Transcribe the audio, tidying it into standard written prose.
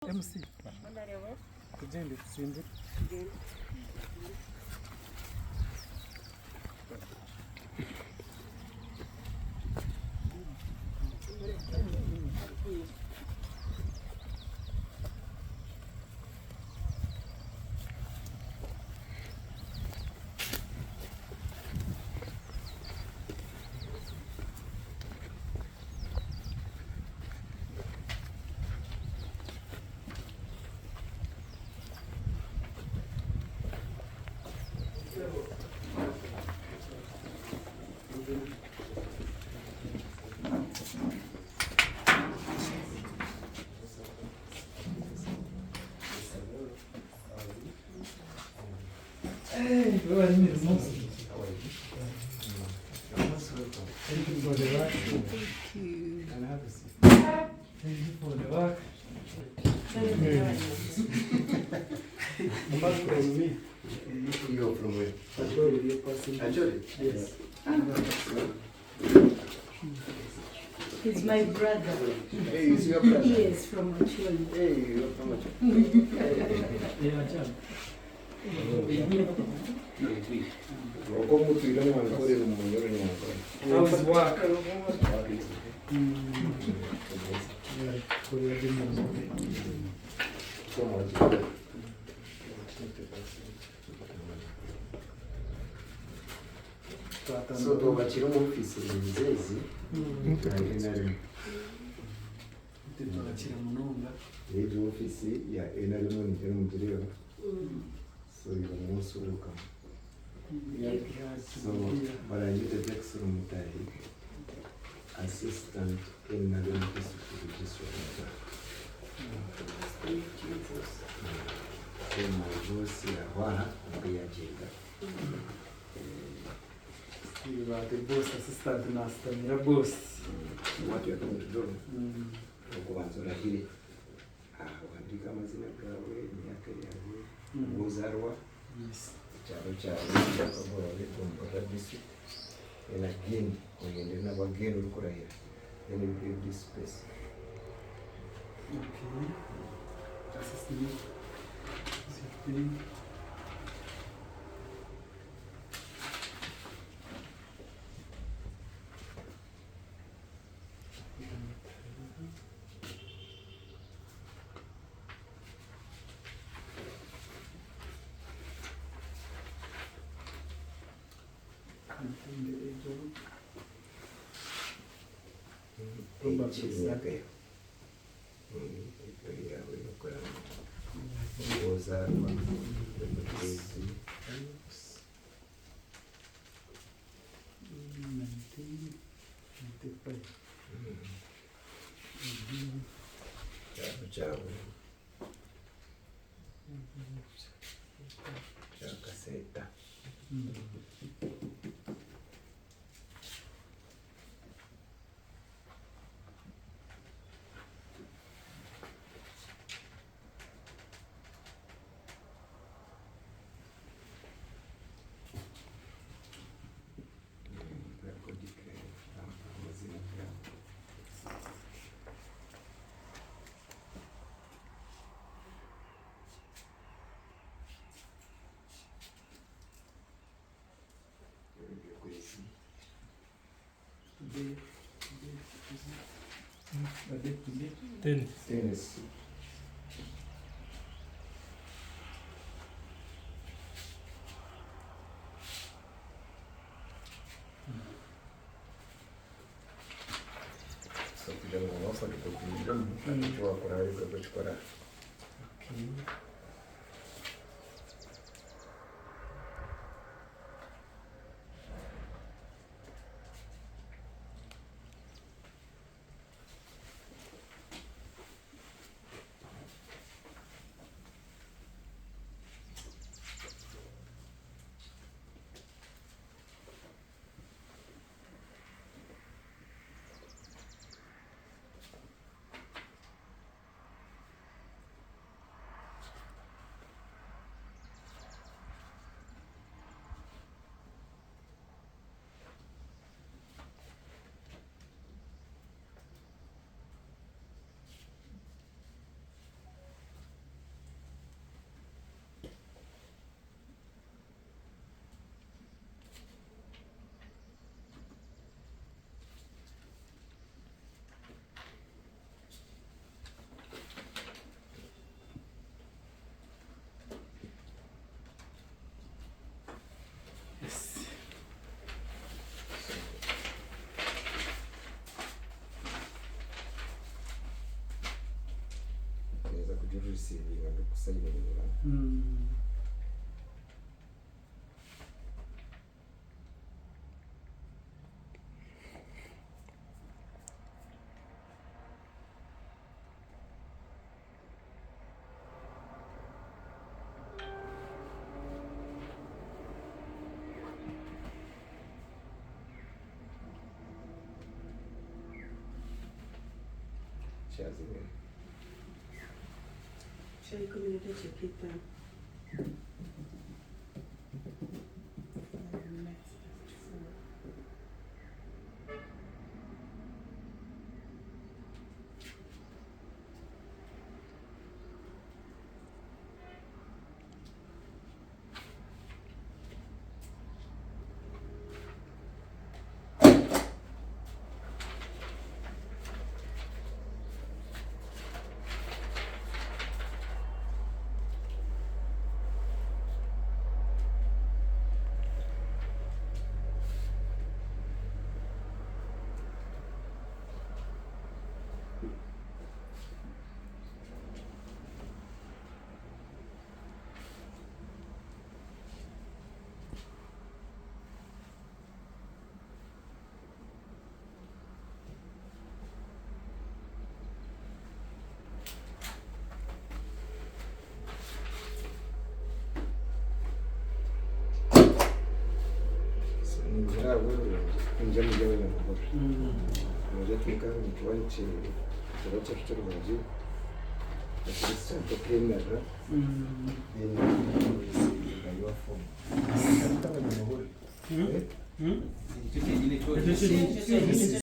MC tugyende tutsimbure. Thank you for the work. Thank you. Can I have a seat? Thank you for the work. Apart from me, You're from where? Acholi, your person. Acholi? Yes. He's my brother. Hey, is your brother? Yes, from Acholi. Hey, you're from Acholi. Yeah, Acholi. Uko mutwire mwankorera umunyoro nyankore. How is work? Yeah, Korea General. So tubakira mu office nzezi na NRM. Tubakira munonga. Iyi office ya NRM nigera mugireba. So uyu munsi uruka. So barangije Jackson Mutahi, assistant NRM district registrar. So my boss yahwaha ubwo yagenda. You are the boss assistant na Stamira boss. What you are going to do okubanza urahire aha wandika amazina gawe imyaka yawe ubuzarwa icyaro cyawe cyakagorobe gombora district and again ogende nabo again uri kurahira then you give this space. Okay. Assist me. Same. Confirm the age of Age imyaka yawe ibyo yawe nukora ubuzarwa ukwezi 1995. icyaro cyawe cya kaseta. Amazina yawe. Ukwezi. Today, today, is it? The date today? 10. Tennis. So kugira ngo bafate kugira icyo wakora ariko gukora. Okay. Ori orisiivinga ndikusayininga. Kyazibwe. Shaaha 15. 5:34. So ningira ahabw'oburungi ningira muri abanyamahoro. Ningira tuka nikiba nikiba kyaitu kirungi at least kyatukemerera then receivinga your form. Ariko abanyamahoro, eh? Nicyo kyenyine cyonyine.